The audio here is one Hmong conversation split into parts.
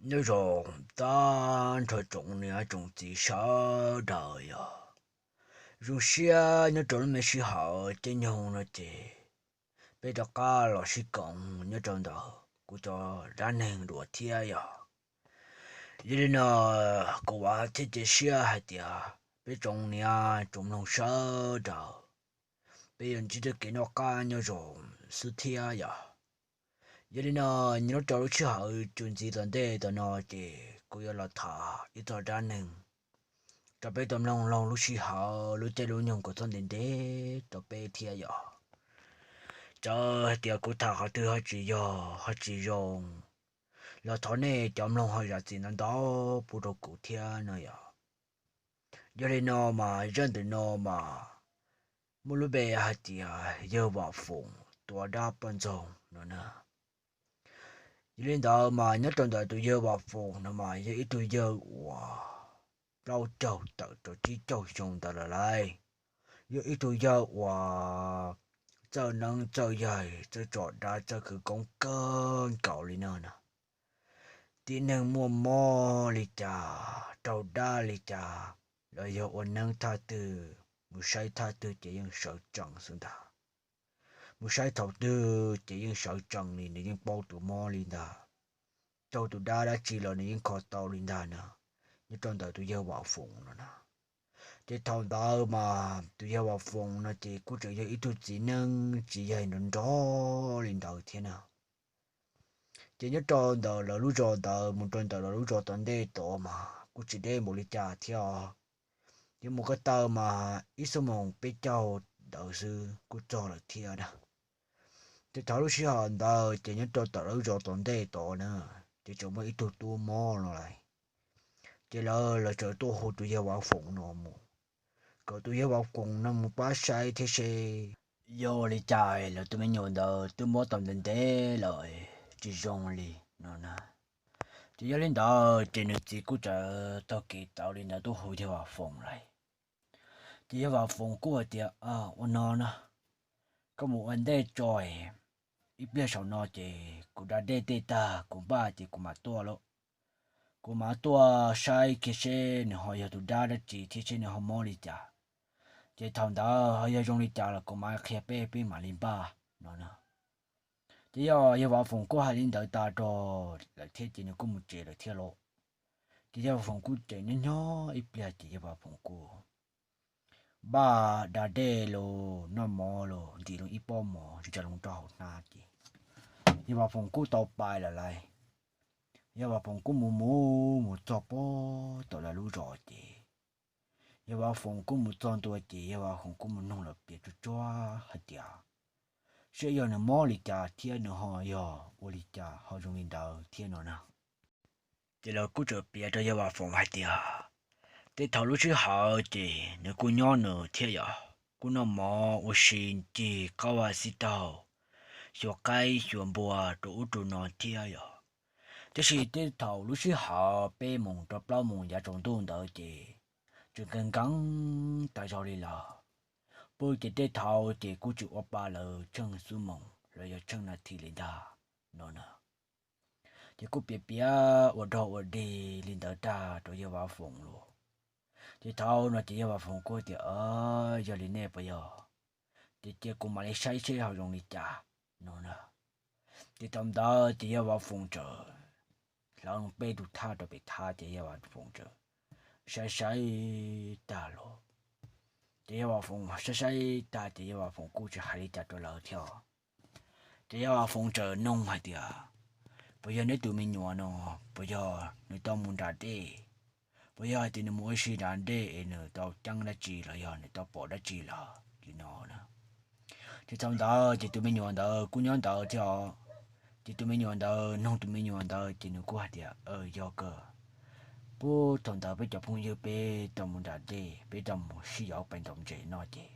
Nyob zoo tag nrho tsoom niam tsoom txiv sawv daws yog zoo siab nyob rau lub me sij hawm caij nyoog no ces peb rov qab los sib koom nyob rau ntawm kuv cov dab neeg dua thiab yog. Yog li no kuv vam thiab cia siab hais tias peb tsoom niam tsoom mloog sawv daws peb yuav ntsib txoj kev noj qab nyob zoo xwb thiab yog. Yog li no nyob rau lub sij hawm txuas ntxiv tom ntej tom no ces kuv yuav los tham ib txoj dab neeg rau peb tau mloog laug lub sij hawm lub caij lub nyoog kom txhob ntev ntev rau peb thiab yog. Txawm hais tias kuv tham qhov twg ho tsis yog ho tsis zoo los thov nej cov mloog ho zam txim ntau ntau pub rau kuv thiab no yog. Yog li no mas zaj ntawm no mas muaj lub npe hais tias yawg Vam Foom tua dab poj ntxoog no na. Yog li ntawd mas nyob rau ntawm tus yawg Vam Foom no mas yog ib tug yawg uas plaub caug tawm rau tsib caug xyoo ntawd lawm lauj. Yog ib tug yawg uas txawj neeb txawj yaig txawj tso dab txawj khwv koob kawg nkaus li no na. Tib neeg muaj mob li cas raug dab li cas los yog ua neeb thaj twg mus saib thaj twg ces yeej sawv tsees xwb ntag. Mus saib thaum twg ces yeej sawv tsees li, nws yeej paub tus mob li ntag. Raug tus dab dab tsi los nws yeej kho tau li ntag na. Nyob rau ntawm tus yawg Vam Foom no na. Ces thaum ntawd mas tus yawg Vam Foom no ces kuj tseem yog ib tug txiv neeb txiv yaig nrov nrov li ntawd thiab na. Ces nyob rau ntawm lawv lub zos ntawd mus rau ntawm lawv lub zos tom ntej tod mas kuj tsis deb npaum li cas thiab os. Ces mus ko taw mas ib xuab moos peb caug ntawd xwb kuj txog lawm thiab na. Ces thaum lub sij hawm ntawd ces nyob rau tom lawv lub zos tom ntej tod na, ces tseem muaj ib tug tub mob no lauj. Ces lawv, lawv txawm tuaj hu tus yawg Vam Foom no mus, kom tus yawg Vam Foom no mus pab saib thiab seb yog ua li cas lawv tus me nyuam ntawd twb mob tau ntev ntev lawm tsis zoo li no na. Ces yog li ntawd ces nws txiv kuj txawm taug kev tawm li ntawd tuaj hu yawg Vam Foom lauj. Ces yawg Vam Foom kuj hais tias, Ua no na, koj mus ua ntej tso, ib pliag saum no ces kuv da dej tej tag kuv npaj ces kuv mam tuaj lauj. Kuv mam tuaj saib kiag seb nws ho yog tus dab dab tsi thiab seb nws ho mob li cas. Ces thaum ntawd ho yog zoo li cas los kuv mam qhia peb, peb mam li npaj no na. Ces yog yawg Vam Foom kuj hais li ntawd tas rau lawm thiab ces nws kuj mus tsev lawm thiab lauj. Ces yawg Vam Foom kuj tseem nyob nyob ib pliag ces yawg Vam Foom kuj npaj da dej los noj mov los ntim loo ib pob mov ntsaws loo rau hauv hnab ces yawg Vam Foom kuj tau pais lawm lauj. Yawg Vam Foom kuj mus mus mus txog puag tom lawv lub zos ces yawg Vam Foom kuj mus txog ntua ces yawg Vam Foom kuj mus noog lawv piav tsuag tsuag hais tias seb yog nws mob li cas thiab nws ho yog ua li cas ho zoo li ntawd thiab no na. Ces lawv kuj txawm piav rau yawg Vam Foom hais tias tej thaum lub sij hawm ces nws kuj nyob nws thiab yog kuj noj mov ua si ncig qab vaj xib taug, xyuas qaib xyuas npua rau ub rau no thiab yog. Tiam sis tej thaum lub sij hawm peb moos rau plaub moos yav tsaus ntuj ntawd ces tseem nkees nkees tas zog li lawm. Pw ces tej thaum ces kuj tsis ua pa lawv tsheej xuab moos los yog tsheej nas this li ntag no na. Ces kuj piav piav ua dog ua dig li ntawd tag rau yawg Vam Foom lauj. Ces thaum no ces yawg Vam Foom kuj tias, Yog li nej puas yog? Ces cia kuv mam li saib seb ho zoo li cas no na. Ces thaum ntawd ces yawg Vam Foom txawm hlawv peb tug thaj rau pem thab ces yawg Vam Foom txawm saib saib tag los. Ces yawg Vam Foom saib saib tag ces yawg Vam Foom kuj tsis hais li cas rau lawv thiab. Ces yawg Vam Foom txawm noog hais tias, Puas yog neb tus me nyuam no, puas yog nws tau mus nram dej? Puas yog hais tias nws mus ua si nram dej es nws tau ceeb dab tsi los yog nws tau pom dab tsi lawm li no na? Ces thaum ntawd ces tus me nyuam ntawd kuj nyob ntawd thiab os. Ces tus me nyuam ntawd noog tus me nyuam ntawd ces nws kuj hais tias, Yog kawg, puag thaum ntawd peb cov phooj ywg peb tau mus nram dej, peb tau mus sib yaum pais ntaus ntses no ces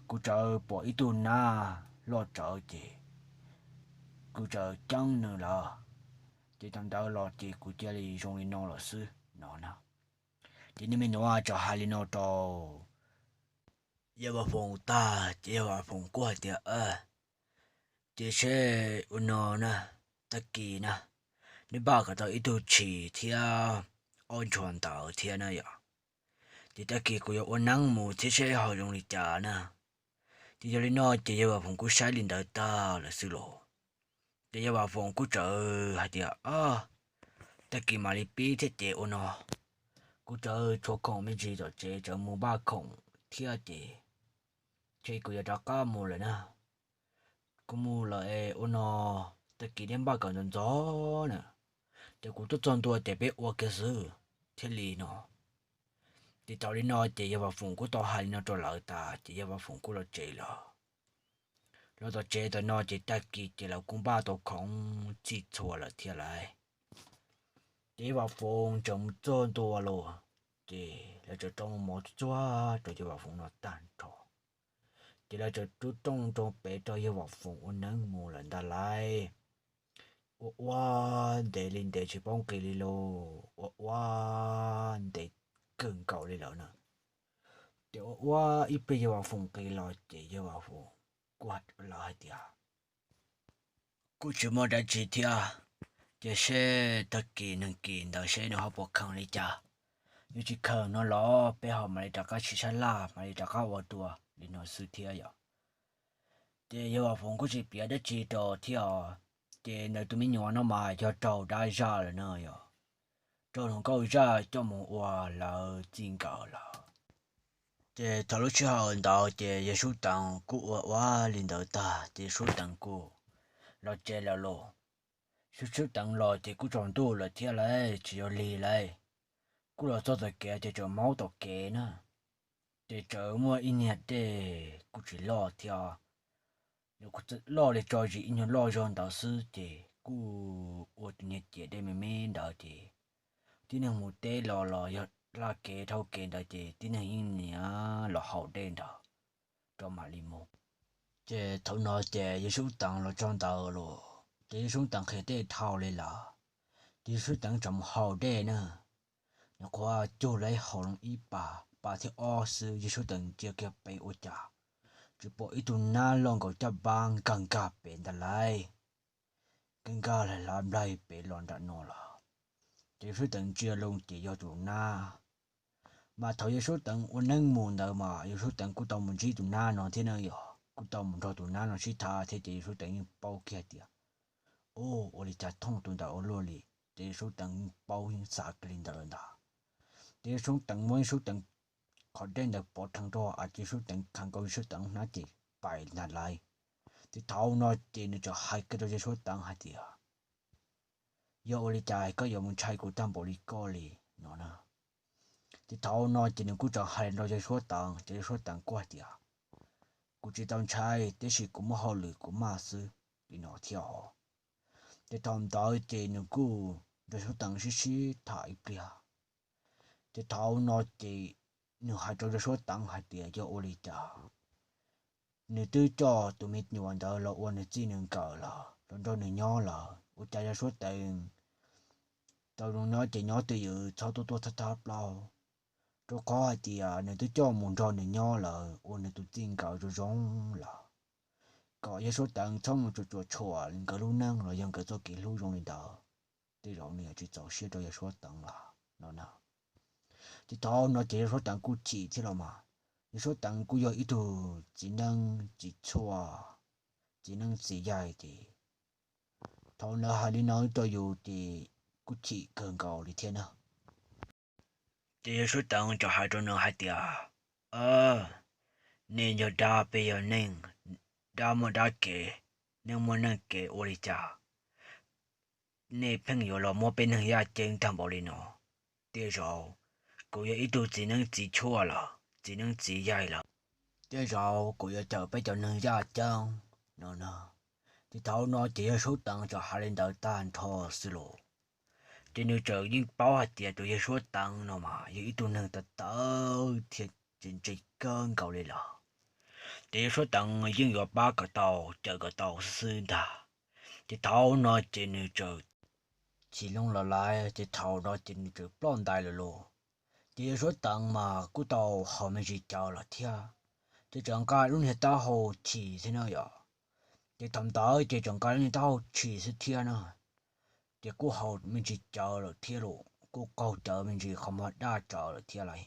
kuv txawm pom ib tug nab loj tsawv ces kuv txawm ceeb nws lawm. Ces thaum ntawd los ces kuv cia li zoo li no lawm xwb no na. Ces nws me nyuam txawm hais li no rau yawg Vam Foom tag ces yawg Vam Foom kuj hais tias, Ces seb ua no na, tag kis na, neb npaj kom tau ib tug tshis thiab ob ntshua ntawv thiab na yom. Ces tag kis kuv yuav ua neeb mus thiab seb ho zoo li cas na. Ces yog li no ces yawg Vam Foom kuj saib li ntawd tag lawm xwb los, ces yawg Vam Foom kuj txawm hais tias, Tag kis mam li pib thiab ces ua no, kuv txawm tshuav khoom me ntsis tom tsev, txawm mus npaj khoom thiab ces, ces kuv yuav rov qab mus lawm na. Kuv mus lawm es ua no, tag kis neb npaj kom ntxov ntxov na, ces kuv tuaj txog ntua ces peb ua kiag xwb thiaj li no. Ces thaum li no ces yawg Vam Foom kuj tau hais li no rau lawv tas ces yawg Vam Foom kuj los tsev lawm. Los tom tsev tam no ces tag kis ces lawv kuj npaj tau khoom txhij txhua lawm thiab lauj. Ces yawg Vam Foom txawm mus txog ntua los, ces lawv txawm rau mov txuag rau yawg Vam Foom no tag nrho. Ces lawv txawm rub rooj rau pem rau yawg Vam Foom ua neeb mus lawm ntag lauj. Ua ua ntev li ntev tsis paub nqis li los, ua ua ntev kawg nkaus li lawm na. Ces ua ua ib pliag yawg Vam Foom nqis los ces yawg Vam Foom kuj hais rau lawv hais tias, Kuj tsis muaj dab tsi thiab, ces seb tag kis neeg kis ntawd seb nws ho puas kheev li cas. Yog tsis kheev no los peb ho mam li rov qab sim sab laj mam li rov qab ua dua li no xwb thiab yom. Ces yawg Vam Foom kuj tsis piav dab tsi rau thiab os. Ces ntawm tus me nyuam no mas yog raug dab zaj lawm no yom, raug hluas nkauj zaj coj mus ua lawv txij nkawm lawm. Ces thaum lub sij hawm ntawd ces yawg Sub Teev kuj ua ua li ntawd tag ces Sub Teev kuj los tsev lawm los. Sub, Sub Teev los ces kuj tsaus ntuj lawm thiab lauj, tsis yog lig lauj. Kuj los txog tom kev ces tseem maub tom kev na. Ces txawm muaj ib niag dej kuj tsis loj thiab, loj li tso zis ib nyuag loj zog ntawd xwb ces kuj ua tus niag ciam dej me me ntawd ces tib neeg mus teb los los yog laj kev dhau kev ntawd ces tib neeg yeej niaj los haus dej ntawd rau mam li mus. Ces thaum no ces yawg Sub Teev los txog ntawd los ces yawg Sub Teev qhia dej dhau li lawm, ces yawg Sub Teev tseem mus haus dej na. Nws qhuav cug lawm haus loo ib pas, pas thib ob xwb yawg Sub Teev ntsia kiag pem ua cas tsis pom ib tug nab loj nkaus caj npab nkag nkag pem ntag lauj. Nkag nkag hlais hlav nplaig pem los nram no lawm. Ces yawg Sub Teev ntsia loo ces yog tus nab. Mas thaum yawg Sub Teev ua neeb mus ntawd mas yawg Sub Teev kuj tau mus ntsib tus nab no thiab na yom, kuj tau mus nrog tus nab no sib tham thiab ces yawg Sub Teev yeej paub kiag tias, Ub, ua li cas thooj tus ntawd ua luaj li. Ces yawg Sub Teev yeej paub yeej xav kiag li ntawd lawm ntag. Ces yawg Sub Teev muab yawg Sub Teev qhov dej ntawd pov rheev rau hauv av ces yawg Sub Teev khaws nkaus yawg Sub Teev hnab ces pais ntag lauj. Ces thaum no ces nws txawm hais kiag rau yawg Sub Teev hais tias, Yog ua li cas koj yuav mus ntshai kuv tag npaum li koj li no na? Ces thaum no ces nws kuj txawm hais rau yawg Suab Teev ces yawg Suab Teev kuj hais tias, Kuv tsis tau ntshai tiam sis kuv muaj hauj lwm kuv maj xwb li no thiab os. Ces thaum ntawd ces nws kuj nrog Suab Teev sib sib tham ib pliag. Ces thaum no ces nws hais rau yawg Suab Teev hais tias yog ua li cas nws twb coj tus me nyuam ntawd los ua nws txij nws nkawm lawm los nrog nws nyob lawm, ua cas yawg Suab Teev tau zoo nyob ces nyob twj ywm txhob tuaj tuaj thab thab plaub, rau qhov hais tias nws twb coj mus nrog nws nyob lawm ua nws tus txij nkawm zoo zoo lawm, kom yawg Suab Teev txhob mus tsuam tsuam tshuam nkawd lub neej los yog nkawd txoj kev hlub zoo li ntawd. Tej zaum nws yuav tsis txaus siab rau yawg Suab Teev lawm no na. Ces thaum no ces yawg Suab Teev kuj chim thiab los mas, yawg Suab Teev kuj yog ib tug txiv neeb txiv tshuaj, txiv neeb txiv yaig ces thaum lawv hais li no rau yus ces kuj chim kawg nkaus li thiab na. Ces yawg Suab Teev txawm hais rau nws hais tias, Nej yog dab peb yog neeg, dab muaj dab kev, neeg muaj neeg kev, ua li cas nej pheej yuav los muab peb neeg yaj ceeb tag npaum li no? Tej zaum kuv yog ib tug txiv neeb txiv tshuaj lawm, txiv neeb txiv yaig lawm, tej zaum kuv yuav cawm peb cov neeg yaj ceeb no na. Ces thaum no ces yawg Suab Teev txawm hais li ntawd tag nrho xwb los, ces nws txawm yeej paub hais tias tus yawg Suab Teev no mas yog ib tug neeg tawv tawv thiab tseem ntse kawg nkaus li lawm. Ces yawg Suab Teev yeej yuav pab kom tau cawm kom tau xwb xwb ntag. Ces thaum no ces nws txawm chim loo los lawm, ces thaum no ces nws txawm ploj ntais lawm lauj. Ces yawg Suab Teev mas kuj tau haus me ntsis cawv lawm thiab, ces txawm nqa lub niag taub hau chim xwb na yom. Ces thaum ntawd ces txawm nqa lub niag taub hau chim xwb thiab na. ces kuj haus me ntsis cawv lawm thiab los kuj qaug cawv me ntsis qhov muag daj cawv lawm thiab lauj.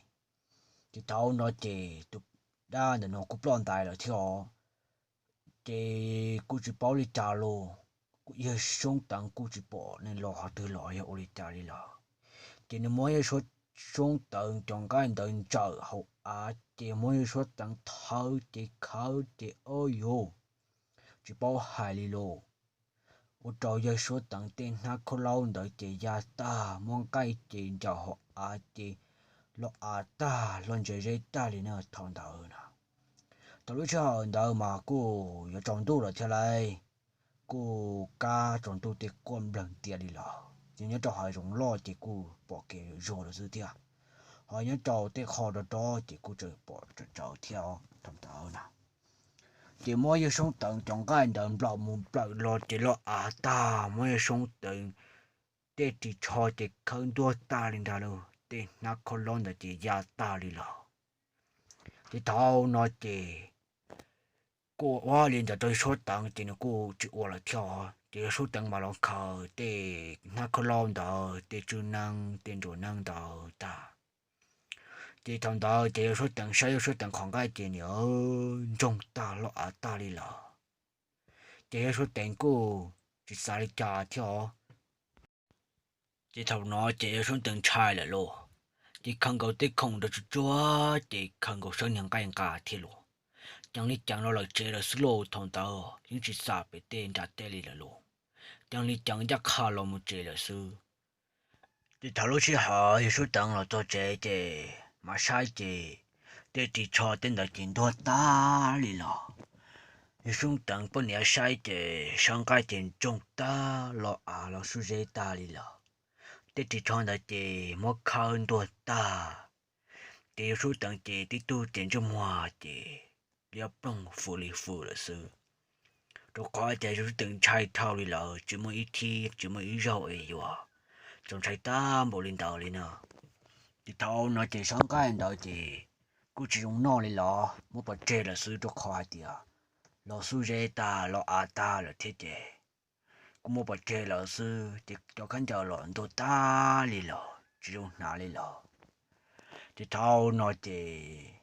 Ces thaum no ces tus dab ntawm no kuj ploj ntais lawm thiab os. Ces kuj tsis paub li cas los, kuj yawg Soob Teev kuj tsis pom nws los qhov twg los yog ua li cas li lawm. Ces nws muab yawg Soob Teev cov nqaij ntawd ntsawm hauv av ces muab yawg Soob Teev thawb ces khawb ces ob yus tsis paub hais li los, ua rau yawg Soob Teev tej hnab khaub laub ntawd ces ya tag, muab nqaij ces ncaws hauv av ces los av tag los ntse zeb tag li na thaum ntawd na. Thaum lub sij hawm ntawd mas kuj yuav tsaus ntuj lawm thiab lauj, kuj kab tsaus ntuj tej quaj nplawg ntias li lawm. Ces nyob rau hav zoov loj ces kuj pom kev zuag lawm xwb thiab, ho nyob rau tej qho rov rov ces kuj tseem pom tsawv tsawv thiab thaum ntawd na. Ces muab yawg Soob Teev cov nqaij ntawd nplawm mus nplawm los ces los av tag, muab yawg Soob Teev tej ris tsho ces khawb ntuag tag li ntag lauj, tej hnab khaub laub ntawd ces ya tag li lawm. Ces thaum no ces kuj ua li ntawd rau yawg Soob Teev ces nws kuj tsis ua lawm thiab. Ces yawg Soob Teev mas los khaws tej hnab khaub laub ntawd, tej tswb neeb tej nruas neeb ntawd tag, ces thaum ntawd ces yawg Soob Teev saib yawg Soob Teev qhov nqaij ces nws ntsoog tag los av tag li lawm. Ces yawg Soob Teev kuj tsis xav li cas thiab os. Ces thaum no ces yawg Soob Teev ntshai lawm lauj, ces khaws nkaus tej khoom rau tsuag tsuag ces khaws nkaus sawb niag nqaij nqa thiab lauj. Ceev li ceev los lawm tsev lawm xwb lauj, thaum ntawd yeej tsis xam pem tej nram tej li lawm lauj. Ceev li ceev ncaj qha los mus tsev lawm xwb. Ces thaum lub sij hawm yawg Soob Teev los txog tsev ces mam saib ces tej ris tsho tej ntawd ces ntuag tag li lawm. Yawg Soob Teev poj niam saib ces sawb nqaij ces ntsoog tag los av los sub zeb tag li lawm. Tej ris tsho ntawd ces muab khawb ntuag tag. Ces yawg Soob Teev ces tib tug ces ntsej muag ces liab ploog fws li fws lawm xwb, rau qhov tias yawg Soob Teev ntshai dhau li lawm, tsis muaj ib thib tsis muaj ib zaug es yuav txaus ntshai tag npaum li ntawd li na. Ces thaum no ces sawb nqaij ntawd ces kuj tsis zoo noj li los muab pov tseg lawm xwb, rau qhov hais tias los sub zeb tag los av tag lawm thiab ces kuj muab pov tseg lawm xwb, ces cov khaub ncaws los ntuag tag li lawm tsis zoo hnav li lawm. Ces thaum no ces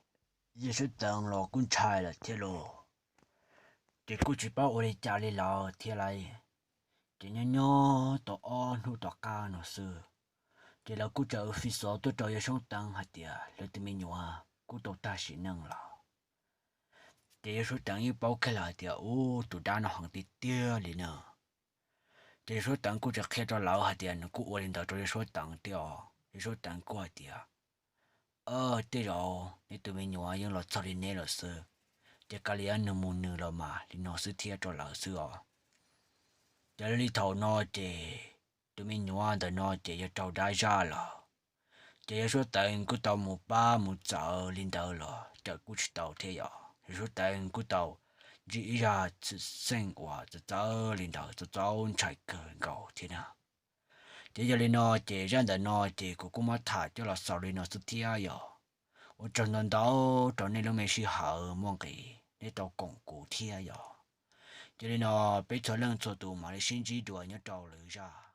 yawg Soob Teev los kuj ntshai lawm thiab lauj, ces kuj tsis paub ua li cas li lawm thiab lauj. Ces nyob nyob tau ob hnub tom qab no xwb, ces lawv kuj txawm fi xov tuaj rau yawg Soob Teev hais tias lawv tus me nyuam kuj tau tag sim neej lawm. Ces yawg Soob Teev yeej paub kiag lawm hais tias ub, tus dab no heev tiag tiag li na. Ces yawg Soob Teev kuj tseem qhia rau lawv hais tias nws kuj ua li ntawd rau yawg Soob Teev thiab os. Yawg Soob Teev kuj hais tias, Tej zaum neb tus me nyuam yeej los txog li neb lawm xwb, ces kav liam nws mus nws los mas, li no xwb thiab rau lawv xwb os. Ces li thaum no ces tus me nyuam ntawm no ces yog raug dab zaj lawm. Ces yawg Soob Teev kuj tau mus pab mus txawv li ntawd los cawm kuj tsis tau thiab yom. Yawg Soob Teev kuj tau ntsib ib zaj xwm txheej uas txawv txawv li ntawd, txaus txaus ntshai kawg nkaus thiab na. Ces yog li no ces zaj ntawm no ces kuv kuj muab tham coj los xaus li no xwb thiab yom. Ua tsaug ntau ntau rau nej lub me sij hawm muaj nqis nej tau koom kuv thiab yom. Ces li no peb txhua leej txhua tus mam li sib ntsib dua nyob rau lwm zaj.